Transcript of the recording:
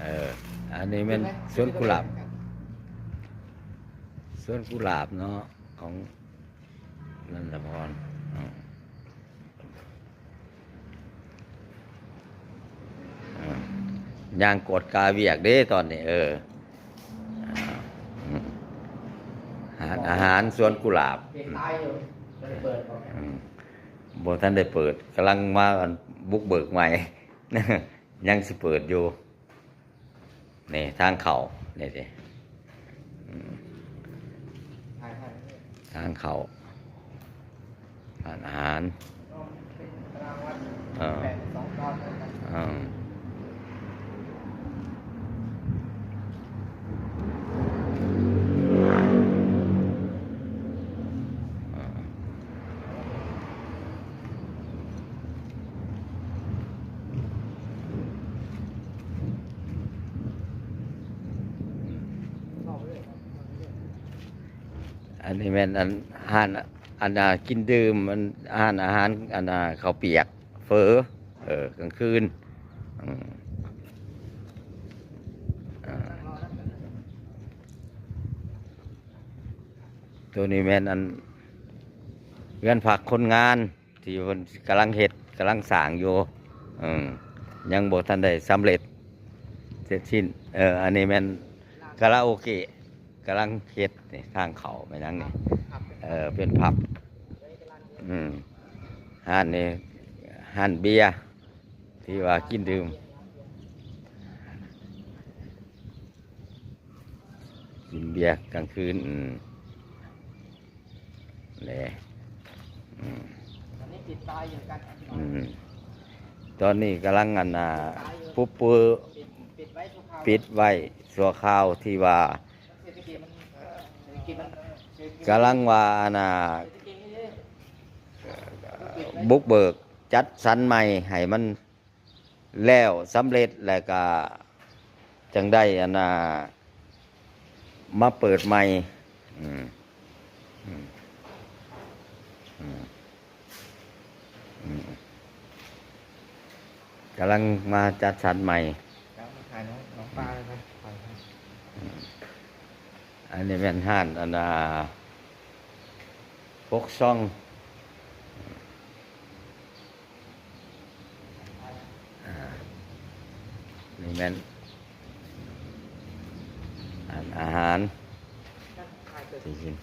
ເອີ ອັນນີ້ແມ່ນສວນກຸຫຼາບ ສວນກຸຫຼາບເນາະ ຂອງນັນທະພອນ. ອືມ ອືມ ຍ່າງກວດກາວຽກເດ້ຕອນນີ້. ເອີ ອ່າ ອືມ ຮ້ານອາຫານສວນກຸຫຼາບ. ອືມ ບໍ່ທັນໄດ້ເປີດ ກຳລັງມາບຸກເບີກໃໝ່ ຍັງຊິເປີດຢູ່. ນີ້ທາງເຂົ້າ ນີ້ເດ້ ອືມ ທາງເຂົ້າຮ້ານອາຫານ. ເອີ ເອີ. ອັນນີ້ແມ່ນອັນ ຮ້ານ ອັນ ອ່າ ກິນດື່ມ ອັນ ຮ້ານອາຫານ ອັນ ອ່າ ເຂົ້າປຽກ ເຝີ ເອີ ກາງຄືນ. ອືມ ອ່າ ໂຕນີ້ແມ່ນອັນ ເຮືອນພັກຄົນງານ ທີ່ເພິ່ນກຳລັງເຮັດ ກຳລັງສ້າງຢູ່ ເອີ ຍັງບໍ່ທັນໄດ້ສຳເລັດເສັດສິ້ນ. ເອີ ອັນນີ້ແມ່ນກາລາໂອເກະ ກຳລັງເຮັດນີ້ ທາງເຂົ້າແມ່ນຫຍັງນີ້ ເອີ ເປັນພັບ. ອືມ ຮ້ານນີ້ ຮ້ານເບຍ ທີ່ວ່າກິນດື່ມ ກິນເບຍກາງຄືນ. ອືມ ແຫຼະ ອືມ ຕອນນີ້ປິດຕາຢູ່ກັນ ອືມ ຕອນນີ້ກຳລັງ ອັນ ອ່າ ປຸບເປີ ປິດ ປິດໄວ້ຊົ່ວຄາວ ປິດໄວ້ຊົ່ວຄາວ ທີ່ວ່າ ເສດຖະກິດມັນ ເສດຖະກິດມັນ ກຳລັງວ່າ ອັນ ອ່າ ເສດຖະກິດນີ້ເດ້ ບຸກເບີກ ຈັດສັນໃໝ່ໃຫ້ມັນ ແລ້ວສຳເລັດ ແລ້ວກະຈັ່ງໄດ້ ອັນນ່າ ມາເປີດໃໝ່. ອືມ ອືມ ອືມ ອືມ ກຳລັງມາຈັດສັນໃໝ່. ແລ້ວມາຂາຍນ້ອງ ນ້ອງປາເລີຍນະ. ອືມ ອັນນີ້ແມ່ນຮ້ານ ອັນນ່າ ປົກຊ່ອງ ອ່າ ນີ້ແມ່ນ ອາ ອາຫານ ທີ່ກິນ.